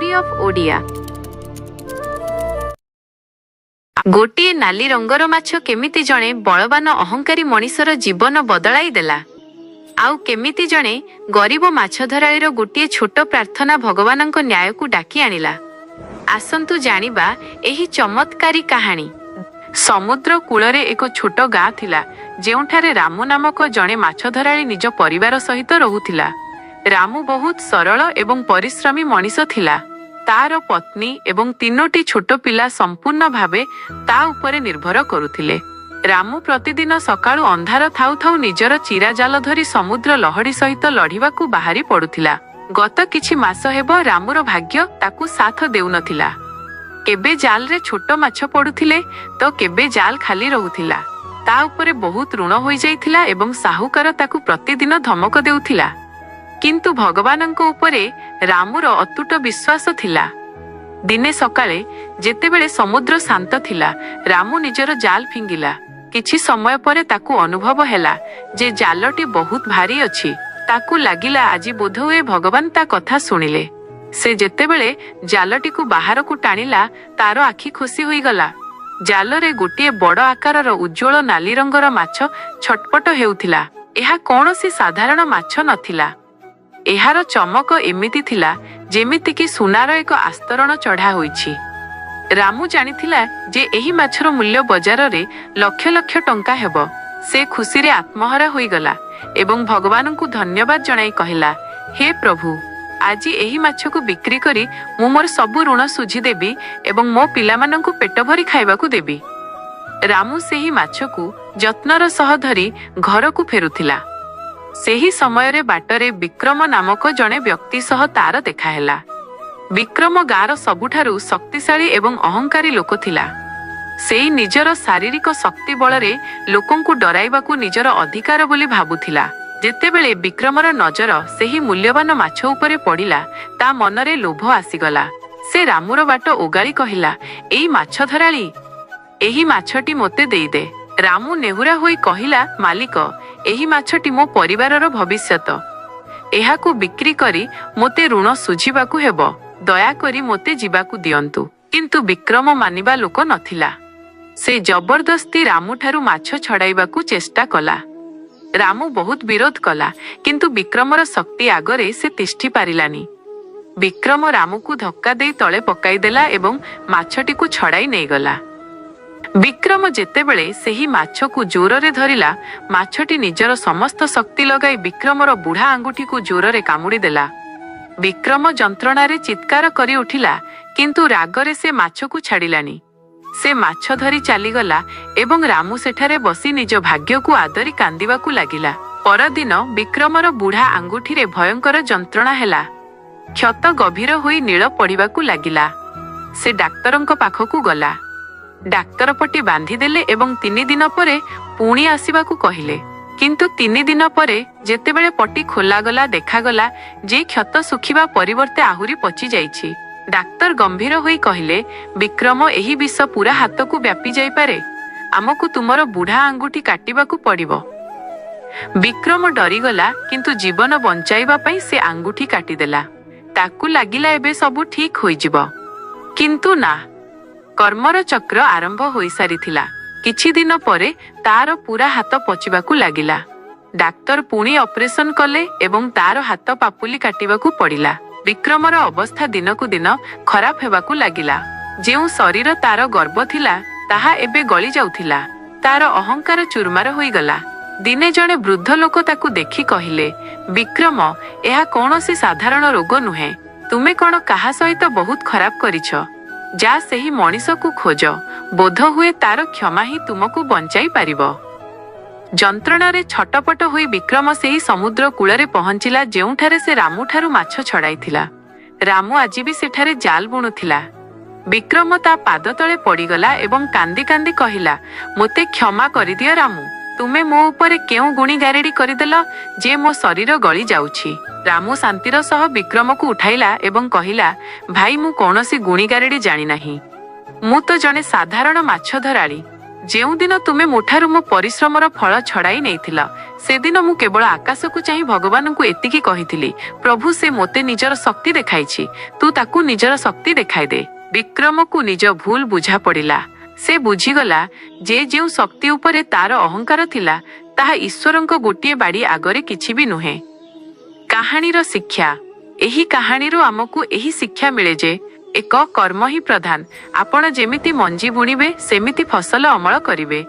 Story of Odia. ଗୋଟିଏ ନାଲି ରଙ୍ଗର ମାଛ କେମିତି ଜଣେ ବଳବାନ ଅହଙ୍କାରୀ ମଣିଷର ଜୀବନ ବଦଳାଇ ଦେଲା, ଆଉ କେମିତି ଜଣେ ଗରିବ ମାଛ ଧରାଳିର ଗୋଟିଏ ଛୋଟ ପ୍ରାର୍ଥନା ଭଗବାନଙ୍କ ନ୍ୟାୟକୁ ଡାକି ଆଣିଲା, ଆସନ୍ତୁ ଜାଣିବା ଏହି ଚମତ୍କାରୀ କାହାଣୀ। ସମୁଦ୍ର କୂଳରେ ଏକ ଛୋଟ ଗାଁ ଥିଲା, ଯେଉଁଠାରେ ରାମୁ ନାମକ ଜଣେ ମାଛ ଧରାଳି ନିଜ ପରିବାର ସହିତ ରହୁଥିଲା। ରାମୁ ବହୁତ ସରଳ ଏବଂ ପରିଶ୍ରମୀ ମଣିଷ ଥିଲା। ତାର ପତ୍ନୀ ଏବଂ ତିନୋଟି ଛୋଟ ପିଲା ସମ୍ପୂର୍ଣ୍ଣ ଭାବେ ତା ଉପରେ ନିର୍ଭର କରୁଥିଲେ। ରାମୁ ପ୍ରତିଦିନ ସକାଳୁ ଅନ୍ଧାର ଥାଉ ଥାଉ ନିଜର ଚିରା ଜାଲ ଧରି ସମୁଦ୍ର ଲହଡ଼ି ସହିତ ଲଢ଼ିବାକୁ ବାହାରି ପଡୁଥିଲା। ଗତ କିଛି ମାସ ହେବ ରାମୁର ଭାଗ୍ୟ ତାକୁ ସାଥ ଦେଉନଥିଲା। କେବେ ଜାଲରେ ଛୋଟ ମାଛ ପଡୁଥିଲେ ତ କେବେ ଜାଲ ଖାଲି ରହୁଥିଲା। ତା ଉପରେ ବହୁତ ଋଣ ହୋଇଯାଇଥିଲା ଏବଂ ସାହୁକାର ତାକୁ ପ୍ରତିଦିନ ଧମକ ଦେଉଥିଲା। କିନ୍ତୁ ଭଗବାନଙ୍କ ଉପରେ ରାମୁର ଅତୁଟ ବିଶ୍ୱାସ ଥିଲା। ଦିନେ ସକାଳେ, ଯେତେବେଳେ ସମୁଦ୍ର ଶାନ୍ତ ଥିଲା, ରାମୁ ନିଜର ଜାଲ ଫିଙ୍ଗିଲା। କିଛି ସମୟ ପରେ ତାକୁ ଅନୁଭବ ହେଲା ଯେ ଜାଲଟି ବହୁତ ଭାରି ଅଛି। ତାକୁ ଲାଗିଲା, ଆଜି ବୋଧହୁଏ ଭଗବାନ ତା କଥା ଶୁଣିଲେ। ସେ ଯେତେବେଳେ ଜାଲଟିକୁ ବାହାରକୁ ଟାଣିଲା, ତାର ଆଖି ଖୋସି ହୋଇଗଲା। ଜାଲରେ ଗୋଟିଏ ବଡ଼ ଆକାରର ଉଜ୍ଜ୍ୱଳ ନାଲି ରଙ୍ଗର ମାଛ ଛଟପଟ ହେଉଥିଲା। ଏହା କୌଣସି ସାଧାରଣ ମାଛ ନଥିଲା। ଏହାର ଚମକ ଏମିତି ଥିଲା, ଯେମିତିକି ସୁନାର ଏକ ଆସ୍ତରଣ ଚଢ଼ା ହୋଇଛି। ରାମୁ ଜାଣିଥିଲା ଯେ ଏହି ମାଛର ମୂଲ୍ୟ ବଜାରରେ ଲକ୍ଷ ଲକ୍ଷ ଟଙ୍କା ହେବ। ସେ ଖୁସିରେ ଆତ୍ମହରା ହୋଇଗଲା ଏବଂ ଭଗବାନଙ୍କୁ ଧନ୍ୟବାଦ ଜଣାଇ କହିଲା, "ହେ ପ୍ରଭୁ, ଆଜି ଏହି ମାଛକୁ ବିକ୍ରି କରି ମୁଁ ମୋର ସବୁ ଋଣ ଶୁଝିଦେବି ଏବଂ ମୋ ପିଲାମାନଙ୍କୁ ପେଟ ଭରି ଖାଇବାକୁ ଦେବି।" ରାମୁ ସେହି ମାଛକୁ ଯତ୍ନର ସହ ଧରି ଘରକୁ ଫେରୁଥିଲା। ସେହି ସମୟରେ ବାଟରେ ବିକ୍ରମ ନାମକ ଜଣେ ବ୍ୟକ୍ତି ସହ ତାର ଦେଖାହେଲା। ବିକ୍ରମ ଗାଁର ସବୁଠାରୁ ଶକ୍ତିଶାଳୀ ଏବଂ ଅହଙ୍କାରୀ ଲୋକ ଥିଲା। ସେଇ ନିଜର ଶାରୀରିକ ଶକ୍ତି ବଳରେ ଲୋକଙ୍କୁ ଡରାଇବାକୁ ନିଜର ଅଧିକାର ବୋଲି ଭାବୁଥିଲା। ଯେତେବେଳେ ବିକ୍ରମର ନଜର ସେହି ମୂଲ୍ୟବାନ ମାଛ ଉପରେ ପଡ଼ିଲା, ତା ମନରେ ଲୋଭ ଆସିଗଲା। ସେ ରାମୁର ବାଟ ଓଗାଳି କହିଲା, "ଏଇ ମାଛ ଧରାଳି, ଏହି ମାଛଟି ମୋତେ ଦେଇଦେ।" ରାମୁ ନେହୁରା ହୋଇ କହିଲା, "ମାଲିକ, ଏହି ମାଛଟି ମୋ ପରିବାରର ଭବିଷ୍ୟତ। ଏହାକୁ ବିକ୍ରି କରି ମୋତେ ଋଣ ଶୁଝିବାକୁ ହେବ। ଦୟାକରି ମୋତେ ଯିବାକୁ ଦିଅନ୍ତୁ।" କିନ୍ତୁ ବିକ୍ରମ ମାନିବା ଲୋକ ନଥିଲା। ସେ ଜବରଦସ୍ତି ରାମୁଠାରୁ ମାଛ ଛଡ଼ାଇବାକୁ ଚେଷ୍ଟା କଲା। ରାମୁ ବହୁତ ବିରୋଧ କଲା, କିନ୍ତୁ ବିକ୍ରମର ଶକ୍ତି ଆଗରେ ସେ ତିଷ୍ଠି ପାରିଲାନି। ବିକ୍ରମ ରାମୁକୁ ଧକ୍କା ଦେଇ ତଳେ ପକାଇଦେଲା ଏବଂ ମାଛଟିକୁ ଛଡ଼ାଇ ନେଇଗଲା। ବିକ୍ରମ ଯେତେବେଳେ ସେହି ମାଛକୁ ଜୋରରେ ଧରିଲା, ମାଛଟି ନିଜର ସମସ୍ତ ଶକ୍ତି ଲଗାଇ ବିକ୍ରମର ବୁଢ଼ା ଆଙ୍ଗୁଠିକୁ ଜୋରରେ କାମୁଡ଼ି ଦେଲା। ବିକ୍ରମ ଯନ୍ତ୍ରଣାରେ ଚିତ୍କାର କରି ଉଠିଲା, କିନ୍ତୁ ରାଗରେ ସେ ମାଛକୁ ଛାଡ଼ିଲାନି। ସେ ମାଛ ଧରି ଚାଲିଗଲା ଏବଂ ରାମୁ ସେଠାରେ ବସି ନିଜ ଭାଗ୍ୟକୁ ଆଦରି କାନ୍ଦିବାକୁ ଲାଗିଲା। ପରଦିନ ବିକ୍ରମର ବୁଢ଼ା ଆଙ୍ଗୁଠିରେ ଭୟଙ୍କର ଯନ୍ତ୍ରଣା ହେଲା। କ୍ଷତ ଗଭୀର ହୋଇ ନୀଳ ପଡ଼ିବାକୁ ଲାଗିଲା। ସେ ଡାକ୍ତରଙ୍କ ପାଖକୁ ଗଲା। ଡାକ୍ତର ପଟି ବାନ୍ଧିଦେଲେ ଏବଂ 3 ଦିନ ପରେ ପୁଣି ଆସିବାକୁ କହିଲେ। କିନ୍ତୁ 3 ଦିନ ପରେ ଯେତେବେଳେ ପଟି ଖୋଲାଗଲା, ଦେଖାଗଲା ଯେ କ୍ଷତ ଶୁଖିବା ପରିବର୍ତ୍ତେ ଆହୁରି ପଚି ଯାଇଛି। ଡାକ୍ତର ଗମ୍ଭୀର ହୋଇ କହିଲେ, "ବିକ୍ରମ, ଏହି ବିଷ ପୁରା ହାତକୁ ବ୍ୟାପି ଯାଇପାରେ। ଆମକୁ ତୁମର ବୁଢ଼ା ଆଙ୍ଗୁଠି କାଟିବାକୁ ପଡ଼ିବ।" ବିକ୍ରମ ଡରିଗଲା, କିନ୍ତୁ ଜୀବନ ବଞ୍ଚାଇବା ପାଇଁ ସେ ଆଙ୍ଗୁଠି କାଟିଦେଲା। ତାକୁ ଲାଗିଲା ଏବେ ସବୁ ଠିକ୍ ହୋଇଯିବ। କିନ୍ତୁ ନା, କର୍ମର ଚକ୍ର ଆରମ୍ଭ ହୋଇସାରିଥିଲା। କିଛି ଦିନ ପରେ ତାର ପୁରା ହାତ ପଚିବାକୁ ଲାଗିଲା। ଡାକ୍ତର ପୁଣି ଅପରେସନ କଲେ ଏବଂ ତାର ହାତ ପାପୁଲି କାଟିବାକୁ ପଡ଼ିଲା। ବିକ୍ରମର ଅବସ୍ଥା ଦିନକୁ ଦିନ ଖରାପ ହେବାକୁ ଲାଗିଲା। ଯେଉଁ ଶରୀର ତାର ଗର୍ବ ଥିଲା, ତାହା ଏବେ ଗଳି ଯାଉଥିଲା। ତାର ଅହଙ୍କାର ଚୁରମାର ହୋଇଗଲା। ଦିନେ ଜଣେ ବୃଦ୍ଧ ଲୋକ ତାକୁ ଦେଖି କହିଲେ, "ବିକ୍ରମ, ଏହା କୌଣସି ସାଧାରଣ ରୋଗ ନୁହେଁ। ତୁମେ କଣ କାହା ସହିତ ବହୁତ ଖରାପ କରିଛ। ଯା, ସେହି ମଣିଷକୁ ଖୋଜ। ବୋଧହୁଏ ତାର କ୍ଷମା ହିଁ ତୁମକୁ ବଞ୍ଚାଇ ପାରିବ।" ଯନ୍ତ୍ରଣାରେ ଛଟପଟ ହୋଇ ବିକ୍ରମ ସେହି ସମୁଦ୍ର କୂଳରେ ପହଞ୍ଚିଲା, ଯେଉଁଠାରେ ସେ ରାମୁଠାରୁ ମାଛ ଛଡ଼ାଇଥିଲା। ରାମୁ ଆଜି ବି ସେଠାରେ ଜାଲ ବୁଣୁଥିଲା। ବିକ୍ରମ ତା ପାଦ ତଳେ ପଡ଼ିଗଲା ଏବଂ କାନ୍ଦି କାନ୍ଦି କହିଲା, "ମୋତେ କ୍ଷମା କରିଦିଅ ରାମୁ। ତୁମେ ମୋ ଉପରେ କେଉଁ ଗୁଣି ଗାରେଡ଼ି କରିଦେଲ ଯେ ମୋ ଶରୀର ଗଳି ଯାଉଛି?" ରାମୁ ଶାନ୍ତିର ସହ ବିକ୍ରମକୁ ଉଠାଇଲା ଏବଂ କହିଲା, "ଭାଇ, ମୁଁ କୌଣସି ଗୁଣି ଗାରେଡ଼ି ଜାଣିନାହିଁ। ମୁଁ ତ ଜଣେ ସାଧାରଣ ମାଛ ଧରାଳି। ଯେଉଁଦିନ ତୁମେ ମୋଠାରୁ ମୋ ପରିଶ୍ରମର ଫଳ ଛଡ଼ାଇ ନେଇଥିଲ, ସେଦିନ ମୁଁ କେବଳ ଆକାଶକୁ ଚାହିଁ ଭଗବାନଙ୍କୁ ଏତିକି କହିଥିଲି, ପ୍ରଭୁ, ସେ ମୋତେ ନିଜର ଶକ୍ତି ଦେଖାଇଛି, ତୁ ତାକୁ ନିଜର ଶକ୍ତି ଦେଖାଇ ଦେ। ବିକ୍ରମକୁ ନିଜ ଭୁଲ ବୁଝା ପଡ଼ିଲା। ସେ ବୁଝିଗଲା ଯେ ଯେଉଁ ଶକ୍ତି ଉପରେ ତାର ଅହଙ୍କାର ଥିଲା, ତାହା ଈଶ୍ୱରଙ୍କ ଗୋଟିଏ ବାଡ଼ି ଆଗରେ କିଛି ବି ନୁହେଁ। କାହାଣୀର ଶିକ୍ଷା। ଏହି କାହାଣୀରୁ ଆମକୁ ଏହି ଶିକ୍ଷା ମିଳେ ଯେ ଏକ, କର୍ମ ହିଁ ପ୍ରଧାନ। ଆପଣ ଯେମିତି ମଞ୍ଜି ବୁଣିବେ, ସେମିତି ଫସଲ ଅମଳ କରିବେ।